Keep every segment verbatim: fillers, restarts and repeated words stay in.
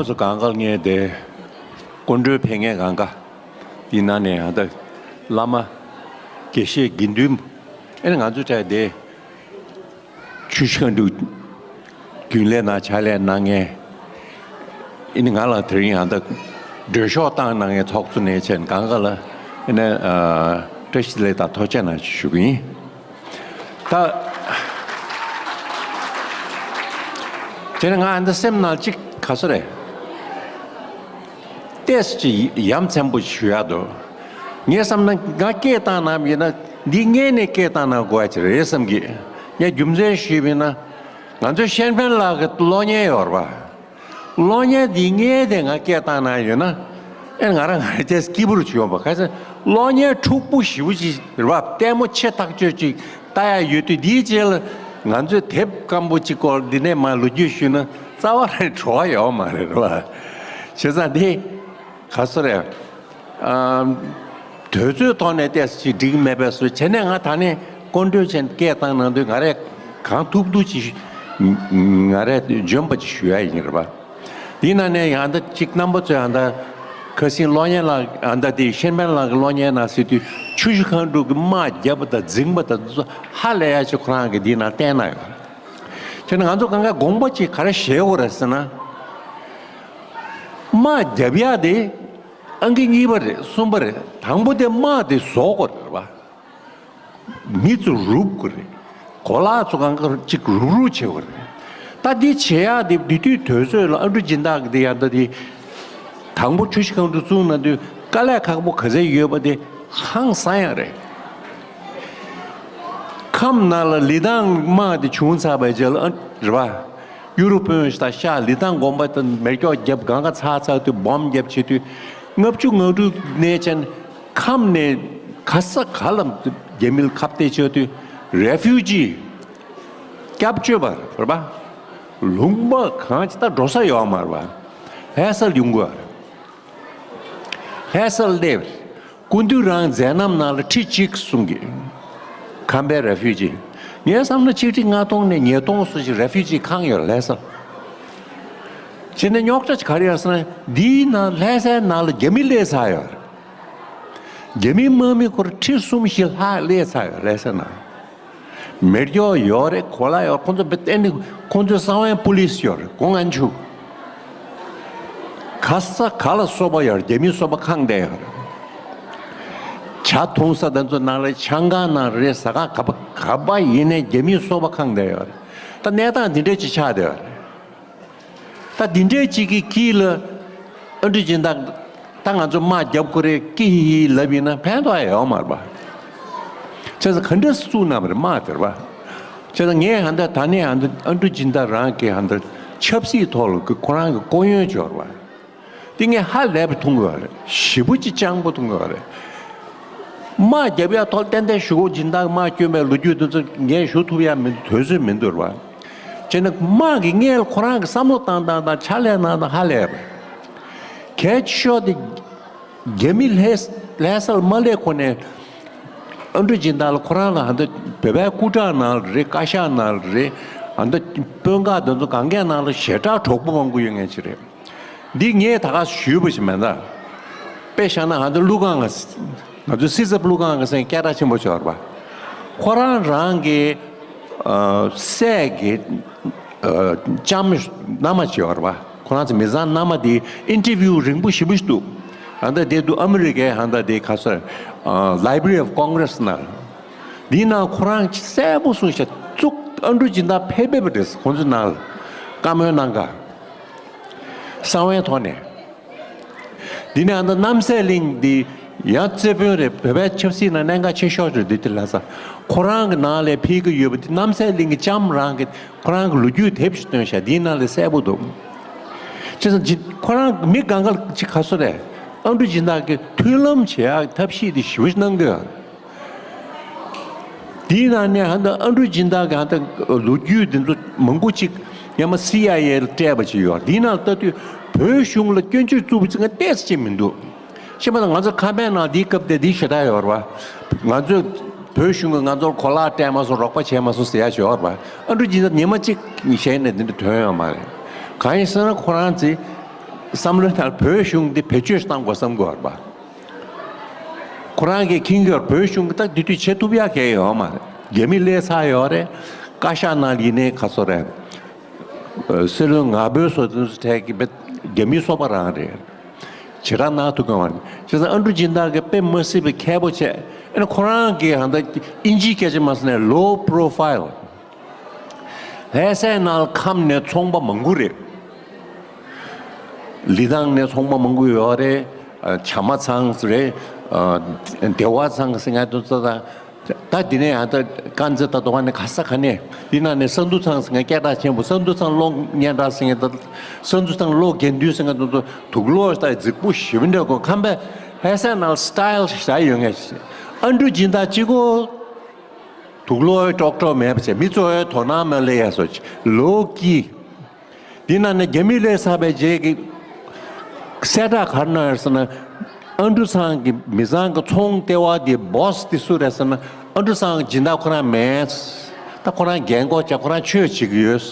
སོ་གང་ག་ངས་དེ་སྐུ་མགྲོན་ཕེབས་མཁན་གང་ག་དེ་ནང་ནས་ཡང་ད་བླ་མ་དགེ་བཤེས་དགེ་འདུན་ཨེ་ནི་ང་ཚོ་གྲས་དེ་ཆུ་བཞི་སྒང་དྲུག་རྒྱུན་ལས་ནང་ཕྱག་ལས་གནང་མཁན་ཨེ་ནི་ང་ལ་དེ་རིང་ཡང་ད་མགྲོན་ཤོག་བཏང་གནང་མཁན་ཚོགས་གཙོ་ནས་བྱས་ནས་གང་ག་ལ་ཨེ་ནི་བཀྲ་ཤིས་བདེ་ལེགས་དང་ཐུགས་རྗེ་གནང་ཞུ་གི་ཡིན། ད། དེ་ནས་ང་འདི་སེམས་ནང་གཅིག་ག་སོ་རེད། ཏོག་ཙམ་ཡ་མཚན་པོ་ཞུ་ཡག་འདུག་ངས་བསམ་ན་ང་སྐད་བཏང་ན་ཡིན་ན་འདི་སྔོན་ནས་སྐད་བཏང་ན་དགོས་ཡ་ཅིག་རེད་བསམ་གི། ངས་རྒྱུ་མཚན་ཞུས་པ་ཡིན་ན་ང་ཚོའི་ཤེར་ཕེན་ལགས་ཀྱི་གློག་བརྙན་ཡོད་རེད་པ། གློག་བརྙན་འདི་སྔོན་དེ་ང་སྐད་བཏང་གནང་ཡོད་ན། ཨེ་ང་རང་ང་རང་ཅེས་སྐྱིད་པོ་རུ་བྱུང་བ་ག་ཚོད་གློག་བརྙན་འཁྲུག་པོ་ཞེ་པོ་ཅིག་རེད་བ། ལྟད་མོ་ཆེ་ཐག་ཆོད་ཅིག་ལྟ་ཡ་ཡོད་དུས་འདིའི་རྗེས་ལ་ང་ཚོས་དེབ་སྐམ་པོ་ཅིག་སྐོར་འདི་ནས་མར་ལོ་རྒྱུས་ཞུས་ན་རྩ་བ་རང་བྲོ་བ་ཡོད་མ་རེད་རེད་བ། བྱས་ཙང་འདི་ག་ཚོད་རེད། ཨམ། དུས་ཚོད་ཐོག་ནས་ཏོག་ཙམ་ཅིག་འགྲིག་མེད་པའི་བཟོ་བྱས་ནས་ང་ད་ནས་སྐུ་མགྲོན་ཆེན་སྐད་བཏང་གནང་དུས་ང་རས་གང་ཐུབ་ཐུབ་ཅིག་ང་རས་འཇོན་པ་ཅིག་ཞུ་ཡ་ཡིན་རེད་པ། དེའི་ནང་ནས་ཡང་ད་ཅིག་རྣམ་པ་ཚོས་ཡང་ད་ཁ་སང་གློག་བརྙན་ལ་ཡང་ད་དེ་ཤེར་ཕེན་ལགས་ཀྱི་གློག་བརྙན་ནང་ཟེར་དུས་ཆུ་བཞི་སྒང་དྲུག་གི་དམག་བརྒྱབ་པ་དང་འཛིང་པ་དང་དེ་ཚོ་ཧ་ལས་ཡ་ཅིག་ཁོ་རང་གིས་དེའི་ནང་བསྟན་གནང་ཡོད། བྱས་ན་ང་ཚོ་གང་ག་དགོངས་པ་ཅིག་ག་རེ་བཞེས་དགོས་རེད་ཟེར་ན། དམག་བརྒྱབ་ཡ་དེ་ཨང་ཀི་གཉིས་པ་རེད། གསུམ་པ་རེད། དང་པོ་དེ་དམག་དེ་བཟོ་དགོས་རེད་པ། མི་ཚོ་རུབ་དགོས་རེད། གོ་ལག་ཚོ་གང་ག་གཅིག་རུབ་རུབ་བྱེད་དགོས་རེད། ད་འདི་བྱེད་ཡག་དེ་དེ་དུས་དུས་ཚོད་ལ་ཨ་འབྲུག་སྦྱིན་བདག་གི་དེ་ཡང་ད་དེ་དང་པོ་ཆུ་བཞི་སྒང་དྲུག་བཙུགས་གནང་དུས་དཀའ་ལས་ཁག་པོ་ག་ཚད་ཡོད་པ་དེ་ཧང་སང་ཡག་རེད། ཁམས་ནང་ལ་ལི་ཐང་དམག་དེ་བྱུང་ཚར་བའི་རྗེས་ལ་ཨ་རེད་པ། ཡུ་རོབ་དཔོན་ཞིག་དང་ཤར་ལི་ཐང་དགོན་པ་དང་མེ་སྒྱོགས་བརྒྱབ་གང་ག་ཚར་ཚར་དུས་སྦོམ་བརྒྱབ་བྱེད་དུས་ལྔ་བཅུ་ང་དྲུག་ནས་བྱས་ནས་ཁམས་ནས་ག་ས་ག་ལ་རྒྱ་མི་ལ་ཁ་གཏད་གཅོག་དུས་རེ་ཕིའུ་ཇི་སྐྱབས་བཅོལ་བ་རེད་པ། ལུང་པ་གང་ཅི་ད་འགྲོ་ས་ཡོད་མ་རེད་པ། ལྷ་སར་ཡོང་དགོས་རེད། ལྷ་སར་སླེབས། སྐུ་མདུན་རང་མཛད་རྣམ་ནང་ལ་ཁྲི་གཅིག་གསུང་གི། ཁམས་པའི་རེ་ཕིའུ་ཇི། ངས་བསམ་ན་ཆིག་ཁྲི་ལྔ་སྟོང་ནས་ཉིས་སྟོང་སུ་ཞིག་རེ་ཕིའུ་ཇི་ཁང་ཡོད་ལྷ་སར། བྱས་ནས་རྙོག་དྲ་ག་རེ་ཡོད་ཟེར་ན་འདིའི་ནང་ལྷ་སའི་ནང་ལ་རྒྱ་མི་སླེབས་ཚར་ཡོད། རྒྱ་མི་དམག་མི་སྐོར་ཁྲི་གསུམ་བཞི་ལྷག་སླེབས་ཚར་ཡོད་ལྷ་སའི་ནང་། མེ་སྒྱོགས་ཡོད་རེད། གོ་ལ་ཡོད། ཁོང་ཚོ་བེ་ཏན་ནི་ཁོང་ཚོའི་གསང་བའི་པུ་ལིས་ཡོད་རེད། གོང་ཨན་ཆུ་ག་ས་ག་ལ་སོ་པ་ཡོད་རེད། རྒྱ་མི་སོ་པ་ཁེངས་བསྡད་ཡོད་རེད། ཇ་འཐུང་ས་དེ་ཚོ་ནང་རེད། ཆང་ཁང་ནང་རེད། ཟ་ཁང་ག་པ་ག་པ་ཡིན་ནའི་རྒྱ་མི་སོ་པ་ཁེངས་བསྡད་ཡོད་རེད། ད་གནས་སྟངས་འདི་འདྲས་ཅིག་ཆགས་བསྡད་ཡོད་རེད། ད་འདི་འདྲས་ཅིག་གི་དཀྱིལ་ལ་ཨ་འབྲུག་སྦྱིན་བདག་ད་ང་ཚོ་དམག་རྒྱབ་དགོས་རེད་ཀི་ཧི་ཧི་ལབ་ཡིན་ན་ཕན་ཐོགས་ཡོད་མ་རེད་པ། བྱས་ཙང་ག་འདྲས་བཙུགས་གནང་བ་རེད་དམག་དེ་རེད་པ། བྱས་ཙང་ངས་ཧ་ད་ད་ནས་ཧ་ད་ཨ་འབྲུག་སྦྱིན་བདག་རང་གི་ཧ་ད་ཆབ་སྲིད་ཐོག་ལ་ཁོ་རང་གི་སྐུ་ཡོན་འབྱོར་བ་འདི་ངས་ཧ་ལས་པ་མཐོང་གི་ཡོད་རེད། ཞེ་པོ་ཅིག་སྤྱང་པོ་མཐོང་གི་ཡོད་རེད། དམག་རྒྱབ་ཡ་ཐོག་ཏན་ཏན་ཞུ་གོ་སྦྱིན་བདག་དམག་སྐྱོན་པའི་ལོ་རྒྱུས་དེ་ཚོ་ངས་ཞུ་ཐུབ་ཡ་མི་འདུག་དུས་ཚོད་མི་འདུག་རེད་པ། བྱས་ན་དམག་གི་སྔོན་ལ་ཁོ་རང་གི་བསམ་བློ་བཏང་སྟངས་དང་ཕྱག་ལས་གནང་སྟངས་ཧ་ལས་པ། གལ་ཆེ་ཤོས་དེ་རྒྱ་མི་ལྷ་ལྷ་སར་མ་སླེབས་གོང་ནས་ཨ་འབྲུག་སྦྱིན་བདག་ལ་ཁོ་རང་ལ་ཧ་ད་བོད་པའི་སྐུ་དྲག་ནང་ལ་རེད། བཀའ་ཤག་ནང་ལ་རེད། ཧ་ད་དཔོན་ཁག་དེ་ཚོ་གང་གའི་ནང་ལ་ཞེ་དྲག་གྲོགས་པོ་མང་པོ་ཡོད་མཁན་ཅིག་རེད། འདི་ངས་ད་ག་ཞུས་པ་ཞིག་མིན་ད། དཔེ་བཞག་ན་ཧ་ད་ཀླུ་སྒང་ང་ཚོའི་སྲིད་ཚབ་ཀླུ་སྒང་གི་སེང་སྐད་གྲགས་ཆེན་པོ་ཅིག་ཡོད་རེད་པ། ཁོ་རང་རང་གི་ཨ་སྲས་ཀྱི་ཨ་ལྕམ་མནའ་མ་ཅིག་ཡོད་རེད་པ། ཁོ་རང་ཚོ་མི་ཚང་མནའ་མ་དེ་ཨིན་ཊར་བིའུ་རིང་པོ་ཞེ་པོ་ཞིག་འདུག་ཧ་ད་དེ་དུས་ཨ་མི་རི་ཀའི་ཧ་ད་དེ་ག་ས་ཨ་Library of Congress ནང་། འདི་ནང་ཁོ་རང་གསལ་པོ་གསུངས་ཤག་བཙུགས་ཨ་འབྲུག་སྦྱིན་བདག་ཕེབས་ཕེབས་པ་རེད། ཁོང་ཚོའི་ནང་ལ་བཀའ་མོལ་གནང་ག་གསང་བའི་ཐོག་ནས། འདི་ནས་ཨ་ད་རྣམ་སྲས་གླིང་འདི་ཡང་རྩེ་དཔོན་རེད། བོད་པའི་ཆབ་སྲིད་ནང་གནད་འགག་ཆེ་ཤོས་རེད། འདི་དེ་ལ་ས་ཁོ་རང་གི་ནང་ལ་ཕེབས་ཀྱི་ཡོད་པ་འདི་རྣམ་སྲས་གླིང་གི་ལྕམ་རང་གི་ཁོ་རང་གི་ལོ་རྒྱུས་དེབ་ཞིག་བཏོན་ཤག་འདིའི་ནང་ལ་གསལ་པོ་འདུག་བྱས་ཙང་ཅི་ཁོ་རང་མི་གང་ག་ཅིག་ག་སོ་རེད། ཨ་འབྲུག་སྦྱིན་བདག་གི་མཐུན་ལམ་བྱེད་ཡག་ཐབས་ཤེས་དེ་ཞེ་པོ་ཅིག་གནང་གི་ཡོད་རེད། དེའི་ནང་ནས་ཧ་ད་ཨ་འབྲུག་སྦྱིན་བདག་གི་ཧ་ད་ལོ་རྒྱུས་དེ་ཚོ་མང་པོ་ཅིག་ཡང་མ་སི་ཨའི་ཨེ་ལ་སྤྲད་པ་ཅིག་ཡོད། དེའི་ནང་ལྟ་དུས་བོད་གཞུང་ལ་སྐྱོན་བརྗོད་བཙུགས་པ་ཅིག་ང་ཏོག་ཙམ་ཅིག་མི་འདུག་ཤེས་པ་ན་ང་ཚོ་ཁམས་པའི་ནང་འདིའི་སྐབས་དེ་འདི་ཞེ་དྲག་ཡོད་རེད་པ། ང་ཚོས་བོད་གཞུང་གིས་ང་ཚོར་གོ་ལག་སྤྲད་མ་སོང་། རོགས་པ་བྱས་མ་སོང་ཟེར་ཡ་ཞིག་ཡོད་རེད་པ། ཨ་འབྲུག་སྦྱིན་བདག་ཉི་མ་གཅིག་ཞལ་ནས་འདི་འདྲ་ཐོན་ཡོད་མ་རེད། གང་ཡིན་ཟེར་ན་ཁོ་རང་ཚོས་ བསམ་བློའི་ཐད་བོད་གཞུང་འདི་བེད་སྤྱོད་བཏང་དགོས་བསམ་དགོས་པ། ཁོ་རང་གིས་ཁྱིན་གྱོར་བོད་གཞུང་གིས་ད་འདི་དུས་བྱེད་ཐུབ་ཡག་གང་ཡང་ཡོད་མ་རེད། རྒྱ་མི་སླེབས་ཚར་ཡོད་རེད། བཀའ་ཤག་ནང་ཡིན་ནའི་ག་ཚོད་རེད། སྲིད་བློན་ང་ཕོད་སོགས་དེ་ཚོ་གྲས་ཀྱི་རྒྱ་མིའི་སོ་པ་རང་རེད། བྱེ་བྲག་ནང་ཐུག་གི་མ་རེད། བྱས་ཙང་ཨ་འབྲུག་སྦྱིན་བདག་གིས་དཔེ་མ་སྲིད་པའི་མཁས་པོ་བྱས། ཨ་ནི་ཁོ་རང་གིས་ཧ་ད་དབྱིན་ཇིའི་སྐད་ཆ་མ་ཟེར་ནས་low profile། ལྷ་སའི་ནང་ཁམས་ནས་ཚོང་པ་མང་པོ་རེད། ལི་ཐང་ནས་ཚོང་པ་མང་པོ་ཡོད་རེད། ཨ། བྱ་མ་ཚང་རེད། ཨ། བདེ་བ་ཚང་ཟེར་མཁན་དེ་ཚོ་དང་། ད་འདི་ནས་ཡང་ད་དཀར་མཛེས་ད་དོ་ག་ནས་ག་ས་ག་ནས། འདི་ནང་ནས་ས་འདུ་ཚང་ཟེར་མཁན་སྐད་གྲགས་ཆེན་པོ། ས་འདུ་ཚང་གློག་སྙན་གྲགས་ཟེར་མཁན་ད། ས་འདུ་ཚང་གློག་དགེ་འདུན་ཟེར་མཁན་དེ་ཚོ་དུག་ལོག་ད་རྫིག་པོ་ཞེ་པོ་འདྲ་གོ། ཁམས་པའི་ལྷ་སའི་ནང་style་ཞིག་ཡོད་མཁན་ཞིག། ཨ་འབྲུག་སྦྱིན་བདག་གཅིག་པོ་དུག་ལོག་ཀྲོག་ཀྲོག་མེད་པ་བྱས། མི་ཚོ་དོ་སྣང་མ་སླེབས་ཡ་སོགས་ལོ་ཀི། འདི་ནང་ནས་རྒྱ་མི་སླེབས་ཚར་བའི་རྗེས་ཀྱི་གསལ་བསྒྲགས་ག་རེ་གནང་ཡོད་ཟེར་ན། ཨ་འབྲུག་ཚང་གི་མི་ཚང་གི་ཚོང་ལྟེ་བ་དེ་boss་དེ་སུ་རེད་ཟེར་ན། ཨ་འབྲུག་ཚང་གི་སྦྱིན་བདག་ཁོ་རང་མེད། ད་ཁོ་རང་རྒན་སྐོར་བྱས། ཁོ་རང་ཆོས་བྱེད་ཀྱི་ཡོད།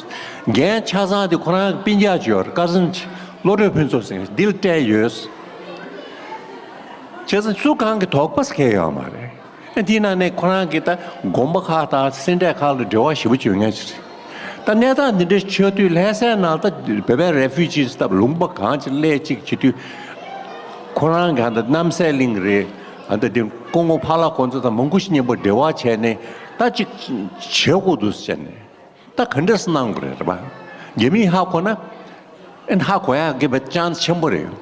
རྒན་ཆ་ཚང་དེ་ཁོ་རང་གི་སྤུན་ཀྱག་ཅིག་ཡོད་རེད། cousin་བློ་གྲོས་ཕུན་ཚོགས་ཟེར་མཁན་འདི་ལ་སྤྲད་ཡོད། བྱས་ཙང་སུ་གང་གི་དོགས་པ་གང་ཡང་ཡོད་མ་རེད། ཨ། དེའི་ནང་ནས་ཁོ་རང་གིས་ད་དགོན་པ་ཁག་དང་སེ་འབྲས་ཁག་ལ་འབྲེལ་བ་ཞེ་པོ་ཅིག་ཡོད་མཁན་ཞིག་རེད། ད་གནས་སྟངས་འདི་འདྲ་ཆགས་དུས་ལྷ་སའི་ནང་ད་བོད་པའི་refugees་ད་ལུང་པ་གང་ཅིག་སླེབས་ཅིག་བྱེད་དུས། ཁོ་རང་གིས་ད་རྣམ་སྲས་གླིང་རེད། ཨ། ད་འདི་སྐུ་ངོ་ཕ་ལགས་ཁོང་ཚོ་དང་མང་པོ་ཞིག་མཉམ་པོ་འབྲེལ་བ་བྱས་ནས་ད་ཅིག་བྱེད་དགོས་འདུག་ཟེར་ནས། ད་ག་འདྲས་གནང་དགོས་རེད་པ། རྒྱ་མིས་ཧ་གོ་ན། ཨན། ཧ་གོ་ཡག་གི་བའི་chance་ཆེན་པོ་རེད།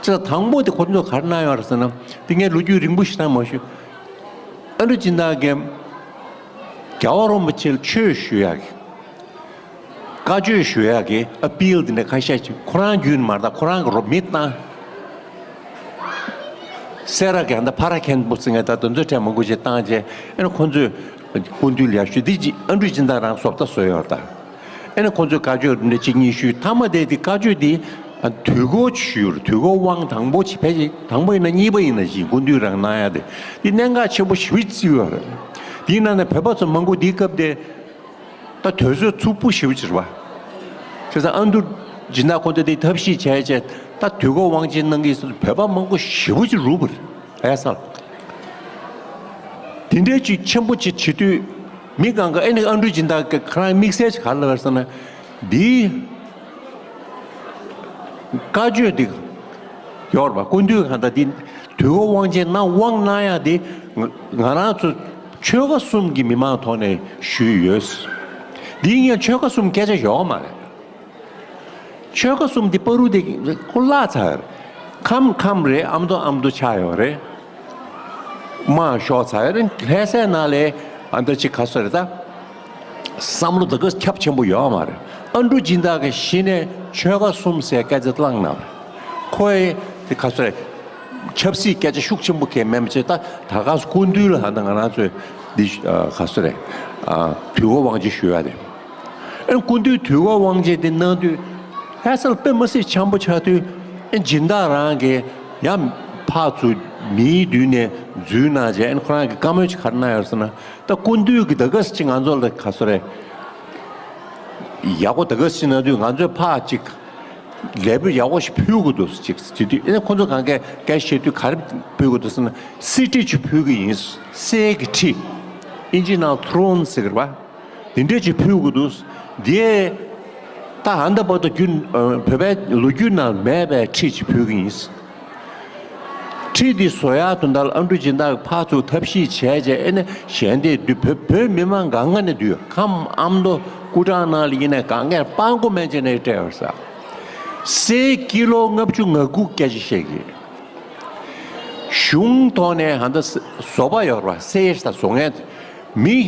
ཅེས་དང་པོ་དེ་ཁོ་ཚོས་ག་རེ་གནང་ཡོད་རེད་ཟེར་ན། དེ་ངས་ལོ་རྒྱུས་རིང་པོ་ཞིག་ད་མ་ཞུ། ཨ་འབྲུག་སྦྱིན་བདག་གིས་རྒྱལ་བ་རིན་པོ་ཆེ་ལ་ཆོས་ཞུ་ཡག་གི། བཀའ་ཆོས་ཞུ་ཡག་གི་appeal་དེ་འདྲ་ཁ་ཤས་ཅིག་ཁོ་རང་བརྒྱུད་ནས་མ་རེད། ད་ཁོ་རང་གི་རོགས་མི་བཏང་། སེ་ར་གན་ད་ཕ་ར་མཁན་པོ་ཟེར་མཁན་ད་དེ་ཚོའི་གྲས་མང་པོ་ཞིག་བཏང་རྗེས། ཨ་ནི་ཁོ་ཚོས་སྐུ་མདུན་ལ་ཡར་ཞུས། འདི་ཅི་ཨ་འབྲུག་སྦྱིན་བདག་རང་བཟོ་ལྟ་བཟོས་ཡོད་ད། ཨ་ནི་ཁོ་ཚོས་བཀའ་ཆོས་འདི་གཅིག་གཉིས་ཞུས། མཐའ་མ་དེ་དེ་བཀའ་ཆོས་འདི་དུས་འཁོར་ཞུས། དུས་འཁོར་དབང་དང་པོ་ཅིག་ཕལ་ཆེར་དང་པོ་ཡིན་ན་གཉིས་པ་ཡིན་ན་ཞིག་སྐུ་མདུན་རང་གནང་ཡ་དེ། འདི་གནད་འགག་ཆེན་པོ་ཞེ་པོ་བརྩི་ཡོད་རེད། དེའི་ནང་ནས་བོད་པ་ཚོ་མང་པོ་འདིའི་སྐབས་དེ། ད་དུས་ཚོད་རྩུབ་པོ་ཞེ་པོ་ཅིག་རེད་པ། བྱས་ཙང་ཨ་འབྲུག་སྦྱིན་བདག་ཁོང་ཚོས་དེ་ཐབས་ཤེས་བྱས་བྱས། ད་དུས་འཁོར་དབང་ཆེན་གནང་གི་ཟེར་བོད་པ་མང་པོ་ཞེ་པོ་ཅིག་རུབ་པ་རེད། ཨེ་ས། དེ་འདྲའི་ཅིག་ཆེན་པོ་ཅིག་བྱེད་དུས། མི་གང་ག་ཨེ་ནི་ཨ་འབྲུག་སྦྱིན་བདག་གི་ཁོ་རང་དམིགས་བསལ་ཅིག་ག་རེ་ལབ་པ་རེད་ཟེར་ན། འདིའི་བཀའ་ཆོས་འདི་ཡོད་རེད་པ། སྐུ་མདུན་གང་ལྟར་འདི་དུས་འཁོར་དབང་ཆེན་གནང་དབང་གནང་ཡ་འདི་ང་ང་རང་ཚོ་ཆོལ་ཁ་གསུམ་གྱི་མི་མང་ཐོག་ནས་ཞུས་ཡོད། འདིའི་སྔོན་ཆོལ་ཁ་གསུམ་སྐད་ཆ་ཡོད་མ་རེད། ཆོལ་ཁ་གསུམ་འདི་བར་དུ་དེ་ཁོ་བརླག་ཚར། ཁམས་ཁམས་རེད། ཨ་མདོ་ཨ་མདོ་ཆགས་ཡོད་རེད། དམག་ཤོར་ཚར་ཡོད་རེད། ལྷ་སའི་ནང་ལ་ཨ་འདྲ་ཅིག་ག་ཚོད་རེད་ད། བསམ་བློ་དེ་ག་ཁྱབ་ཆེན་པོ་ཡོད་མ་རེད། ཨ་འབྲུག་སྦྱིན་བདག་གིས་གཞི་ནས་ཆོལ་ཁ་གསུམ་ཟེར་སྐད་ཆ་བཏང་ན། ཁོས་དེ་ག་ཚོད་རེད། ཆབ་སྲིད་སྐད་ཆ་ཤུགས་ཆེན་པོ་གང་མེད་པ་བྱས། ད་ད་ག་སྐུ་མདུན་ལ་ཧ་ད་ང་རང་ཚོས་འདི་ག་ཚོད་རེད། དུས་འཁོར་དབང་ཆེན་ཞུ་ཡ་རེད། ཨ་སྐུ་མདུན་དུས་འཁོར་དབང་ཆེན་དེ་གནང་དུས། ལྷ་སར་དཔེ་མི་སྲིད་འཆམ་པོ་ཆགས་དུས། ཨ་སྦྱིན་བདག་རང་གིས་ཡང་ཕར་ཚུར་མིའི་མདུན་ནས་འཛུལ་གནང་བྱས། ཨ་ཁོ་རང་གིས་བཀའ་མོལ་ཅིག་ག་རེ་གནང་ཡོད་ཟེར་ན། ད་སྐུ་མདུན་གྱིས་ད་ག་ཟེ་ཅིག་ང་ཚོ་ལ་ག་ཚོད་རེད། ཡག་པོ་ད་ག་ཟེ་ཅིག་གནང་དུས་ང་ཚོས་ཕར་ཅིག་ལས་འབོད་ཡག་པོ་ཞིག་ཕུལ་དགོས་འདུག་ཅིག་ཟེར་དུས། ཨ་ཁོ་ཚོ་གང་གས་སྐད་བཤད་དུས་ག་རེ་ཕུལ་དགོས་འདུག་ཟེར་ན། སི་ཊི་ཅིག་ཕུལ་གྱི་ཡིན། གསེར་གྱི་ཁྲི། ཨིན་ཇི་ནང་throne་ཟེར་གི་རེད་པ། དེ་འདྲས་ཅིག་ཕུལ་དགོས་འདུག་དེ་ད་ཧ་ད་བར་དུ་རྒྱུན་བོད་པའི་ལོ་རྒྱུས་ནང་མེད་པའི་ཁྲི་ཅིག་ཕུལ་གྱི་ཡིན། ཁྲི་འདི་བཟོ་ཡག་དོན་དག་ལ་ཨ་འབྲུག་སྦྱིན་བདག་ཕར་ཚུར་ཐབས་ཤེས་བྱས་བྱས། ཨེ་ནས་གཞན་དེ་འདུས་བོད་བོད་མི་མང་གང་ག་ནས་འདུས། ཁམས་ཨ་མདོ་སྐུ་དྲག་ནང་ལ་ཡིན་ནས་གང་གས་སྤྲང་པོ་མན་ཆད་ནས་སྤྲད་ཡོད་ས། གསེར་ཀི་ལོ་ལྔ་བཅུ་ང་དགུ་སྐད་ཆ་བཤད་ཀྱི། གཞུང་ཐོག་ནས་ཧ་ད་བཟོ་པ་ཡོད་རེད་པ། གསེར་ད་བཟོ་མཁན་མི་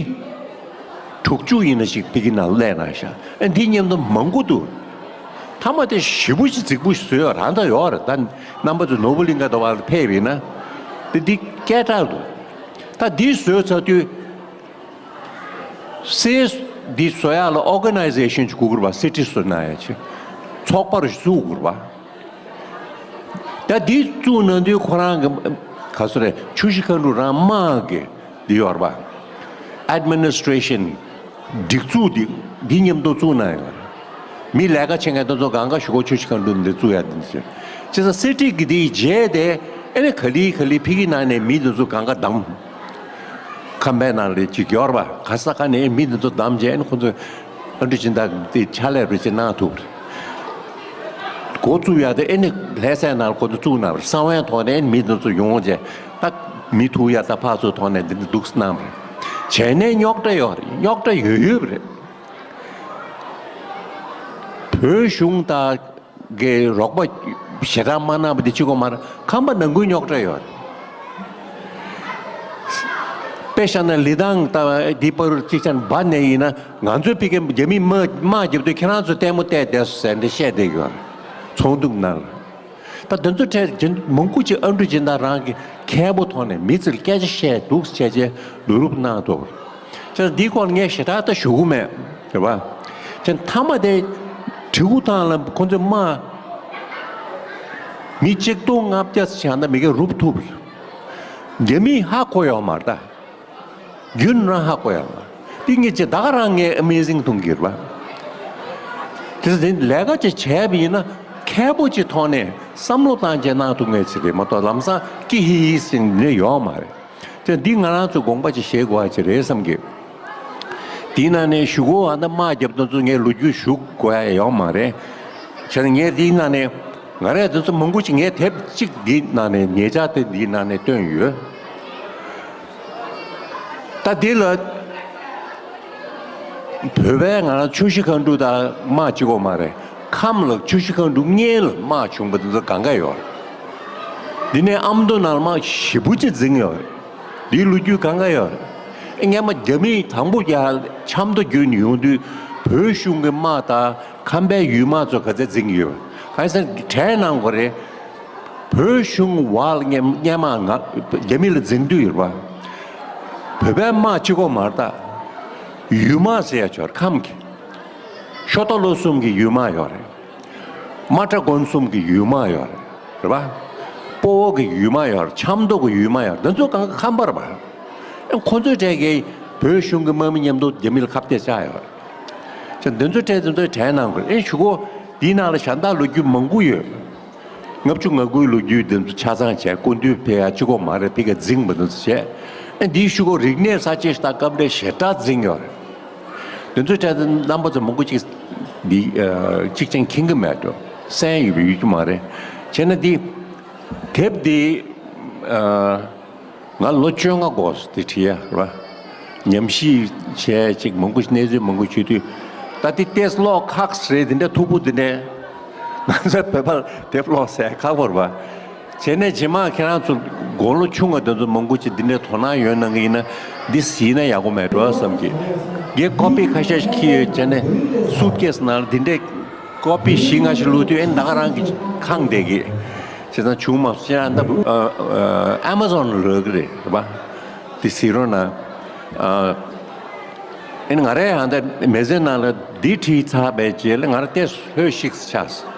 དྲུག་ཅུ་ཡིན་ན་ཞིག་དེ་གི་ནང་སླེབས་གནང་ཤག་ཨ་འདི་མཉམ་དུ་མང་པོ་འདུག་མཐའ་མ་དེ་ཞེ་པོ་ཅིག་རྫིག་པོ་ཞིག་བཟོས་ཡོད་རེད། ད་རྣམ་པ་ཚོ་ནོར་བུ་གླིང་ག་དུ་བ་ལ་ཕེབས་ཡིན་ན། དེ་འདི་སྐད་གྲགས་འདུག་ད་འདི་བཟོས་ཚར་དུས། གསེར་འདི་བཟོ་ཡག་ལ་organization་ཅིག་དགོས་ཀྱི་རེད་པ། སི་ཊི་བཟོ་གནང་ཡག་ཅིག་ཚོགས་པ་རུ་བཙུགས་དགོས་ཀྱི་རེད་པ། ད་འདི་བཙུགས་གནང་དུས་ཁོ་རང་གི་ག་ཚོད་རེད། ཆུ་བཞི་མཁའ་འགྲོ་རང་དམག་གི་འདི་ཡོད་རེད་པ། Administration་སྒྲིག་འཛུགས་འདི་འདི་མཉམ་དུ་བཙུགས་གནང་ཡོད་རེད། མི་ལས་ཀ་བྱེད་མཁན་དེ་ཚོ་གང་ག་གཞུག་གུ་ཆུ་བཞི་སྒང་དྲུག་འདི་བཙུགས་ཡ་འདི་འདྲ་བྱས། བྱས་ཙང་གསེར་ཁྲི་གི་དེའི་རྗེས་དེ་ཨེ་ནི་ག་ལེ་ག་ལེ་ཕ་གི་ནང་ནས་མི་དེ་ཚོ་གང་ག་བདམས། ཁམས་པའི་ནང་ལ་ཅིག་ཡོད་རེད་པ། ག་ས་ག་ནས་མི་དེ་ཚོ་བདམས་བྱས་ཨེ་ནི་ཁོ་ཚོས་ཨ་འབྲུག་སྦྱིན་བདག་དེ་ཕྱག་ལས་རེ་ཅིག་གནང་ཐུབ་རེད། འགོ་བཙུགས་ཡ་དེ་ཨེ་ནི་ལྷ་སའི་ནང་ལ་ཁོ་ཚོ་བཙུགས་གནང་རེད། གསང་བའི་ཐོག་ནས་ཨེ་ནི་མི་དེ་ཚོ་ཡོང་བྱས་ད་མི་ཐུག་ཡ་ད་ཕར་ཚུར་ཐོག་ནས་འདི་འདྲ་འདུག་སེ་གནང་རེད། བྱས་ནས་རྙོག་དྲ་ཡོད་རེད། རྙོག་དྲ་ཡོད་ཡོད་རེད། བོད་གཞུང་དང་གི་རོགས་པ་ཞེ་དྲག་མ་གནང་བ་དེ་གཅིག་པོ་མ་རེད། ཁམས་པ་ནང་ཁུལ་རྙོག་དྲ་ཡོད་རེད། དཔེ་བཞག་ན་ལི་ཐང་དང་འདི་བར་གཅིག་ཆ་ནས་འབའ་ནས་ཡིན་ན། ང་ཚོའི་ཕ་གིའི་རྒྱ་མིས་དམག་དམག་བརྒྱབ་དུས་ཁྱེད་རང་ཚོ་ལྟད་མོ་བལྟས་བསྡད་སོང་ཟེར་འདྲ་བཤད་བསྡད་ཡོད་རེད། ཚོགས་འདུ་ནང་ལ། ད་དེ་ཚོ་གྲས་ཅིག་མང་པོ་ཅིག་ཨ་འབྲུག་སྦྱིན་བདག་རང་གི་མཁས་པོ་ཐོག་ནས་མི་ཚོར་སྐད་ཆ་བཤད་འདུག་བྱས་རྗེས་ལུས་རུབ་གནང་འདུག་བྱས་ཙང་འདིའི་སྐོར་ངས་ཞེ་དྲག་ད་ཞུ་གི་མེད། རེད་པ། བྱས་ཙང་མཐའ་མ་དེ་གྲི་གུ་ཐང་ལ་ཁོ་ཚོས་དམག་མི་གཅིག་སྟོང་ལྔ་བརྒྱ་ཙམ་བཞག་ན་མི་སྒེར་རུབ་ཐུབ། རྒྱ་མིས་ཧ་གོ་ཡོད་མ་རེད་ད། རྒྱུན་རང་ཧ་གོ་ཡ་མ། འདི་ངས་ཅི་ད་ག་རང་ངས་ཨ་མེ་ཟིང་མཐོང་གི་རེད་པ། དེ་ཚོ་དེ་ལས་ཀ་ཅིག་བྱས་པ་ཡིན་ན་མཁས་པོ་ཅིག་ཐོག་ནས་བསམ་བློ་བཏང་བྱས་གནང་ཐུབ་མཁན་ཅིག་རེད་མ་གཏོགས་ལམ་སང་ཀི་ཧི་ཧི་ཟེར་ནས་ཡོད་མ་རེད། དེ་འདི་ང་རང་ཚོ་དགོངས་པ་ཅིག་བཞེས་དགོས་པ་ཅིག་རེད་བསམ་གི། དེའི་ནང་ནས་གཞུག་གུ་ཨ་ནི་དམག་རྒྱབ་དོན་ཚོ་ངས་ལོ་རྒྱུས་ཞུ་དགོས་ཡ་ཡོད་མ་རེད། བྱས་ན་ངས་དེའི་ནང་ནས་ང་རས་དེ་ཚོ་མང་པོ་ཅིག་ངས་དེབ་གཅིག་འདིའི་ནང་ནས་ཉེ་ཆར་དེ་འདིའི་ནང་ནས་བཏོན་ཡོད། ད་འདི་ལ་བོད་པའི་ང་རང་ཆུ་བཞི་སྒང་དྲུག་དང་དམག་གཅིག་པོ་མ་རེད། ཁམས་ལ་ཆུ་བཞི་སྒང་དྲུག་གཉིས་ལ་དམག་བྱུང་པ་འདི་ཚོ་གང་ག་ཡོད་རེད། འདི་ནས་ཨ་མདོ་ནང་ལ་དམག་ཞེ་པོ་ཅིག་འཛིང་ཡོད་རེད། འདིའི་ལོ་རྒྱུས་གང་ག་ཡོད་རེད། སྔན་མ་རྒྱ་མིས་དང་པོ་ཡར་ཆབ་མདོ་བརྒྱུད་ནས་ཡོང་དུས་བོད་གཞུང་གི་དམག་དང་ཁམས་པའི་ཡུལ་དམག་ཚོ་ག་ཚད་འཛིང་གི་ཡོད་རེད། གང་ཡིན་ཟེར་ན་གྲས་གནང་དགོས་རེད། བོད་གཞུང་བར་ལ་སྔན་སྔན་མ་ང་རྒྱ་མི་ལ་འཛིང་དུས་ཡོད་རེད་པ། བོད་པའི་དམག་གཅིག་པོ་མ་རེད་ད། ཡུལ་དམག་ཟེར་ཡ་ཅིག་ཡོད་རེད། ཁམས་ཀྱི། ཤོ་ཏ་ལོ་གསུམ་གྱི་ཡུལ་དམག་ཡོད་རེད། མ་ཏྲ་དགོན་གསུམ་གྱི་ཡུལ་དམག་ཡོད་རེད། རེད་པ། སྤོ་བོ་གི་ཡུལ་དམག་ཡོད་རེད། ཆབ་མདོ་གི་ཡུལ་དམག་ཡོད་རེད། འདི་ཚོ་གང་ག་ཁམས་པ་རེད་པ། ཨེ་ཁོ་ཚོའི་གྲས་ཀྱིས་བོད་གཞུང་གི་དམག་མི་མཉམ་དུ་རྒྱ་མི་ལ་ཁ་གཏད་བཅག་ཡོད་རེད། ཅེས་འདི་ཚོའི་གྲས་འདི་ཚོའི་གྲས་གནང་དགོས་རེད། ཨེ་གཞུག་གུ་འདིའི་ནང་ལ་གཞན་དག་ལོ་རྒྱུས་མང་པོ་ཡོད། ལྔ་བཅུ་ང་དགུའི་ལོ་རྒྱུས་འདི་ཚོ་ཆ་ཚང་བྱས། སྐུ་མདུན་ཕེབས་ཡ་གཅིག་པོ་མ་རེད། ཕ་གིར་འཛིང་པ་འདི་ཚོ་བྱས། ཨ་འདིའི་གཞུག་གུ་རིག་གནས་གསར་བརྗེ་ཞེ་དྲག་སྐབས་འདྲ་ཞེ་དྲག་འཛིང་ཡོད་རེད། འདི་ཚོའི་གྲས་དེ་རྣམ་པ་ཚོ་མང་པོ་ཅིག་འདི་ཨ་གཅིག་ཅན་མཁྱེན་གྱི་མེད་འགྲོ། གསན་ཡོད་པའི་ཡོད་ཀྱི་མ་རེད། བྱས་ན་འདི་དེབ་འདི་ཨ། ང་ལོ་བཅོ་ལྔ་འགོར་སོང་། དེ་བྲིས་ཡ་རེད་པ། ཉམས་ཞིབ་བྱས་ཅིག་མང་པོ་གནས་ཚུལ་མང་པོ་བྱེད་དུས། ད་དེ་ཏོག་ཙམ་ཀློག་ཁག་རེད། དེ་འདྲ་མཐུག་པོ་དེ་འདྲ། ང་ཚོ་བོད་པར་དེབ་ཀློག་ཟེར་ཁག་པོ་རེད་པ། བྱས་ནས་རྗེས་མ་ཁྱེད་རང་ཚོ་དགུང་ལོ་ཆུང་བ་དེ་ཚོ་མང་པོ་ཅིག་འདི་འདྲའི་དོ་སྣང་ཡོད་གནང་གི་ཡིན་ན་འདི་གཟིགས་ན་ཡག་པོ་མེད་འགྲོ་བསམ་གི། ངས་ཀོ་པི་ཁ་ཤས་ཤིག་འཁྱེར་ཡོད། བྱས་ནས་སུཊ་ཀེ་སི་ནང་ལ་འདི་འདྲའི་ཀོ་པི་བཞི་ལྔ་ཞིག་བླུགས་དུས་ཨེ་ད་ག་རང་གི་ཁེངས་བསྡད་གི། བྱས་ཙང་བྱུང་མ་སོང་། ཡང་ད་ཨ་ཨ་ཨ་མ་ཛོན་ལ་ལོག་གི་རེད་པ། དེ་གཟིགས་རོགས་གནང་། ཨ་ཨེ་ང་རས་ཡང་ད་མི་ཚེ་ནང་ལ་འདི་བྲིས་ཚར་བའི་རྗེས་ལ་ང་རང་ཏོག་ཙམ་ལྷོད་ཤིག་ཆགས་སོང་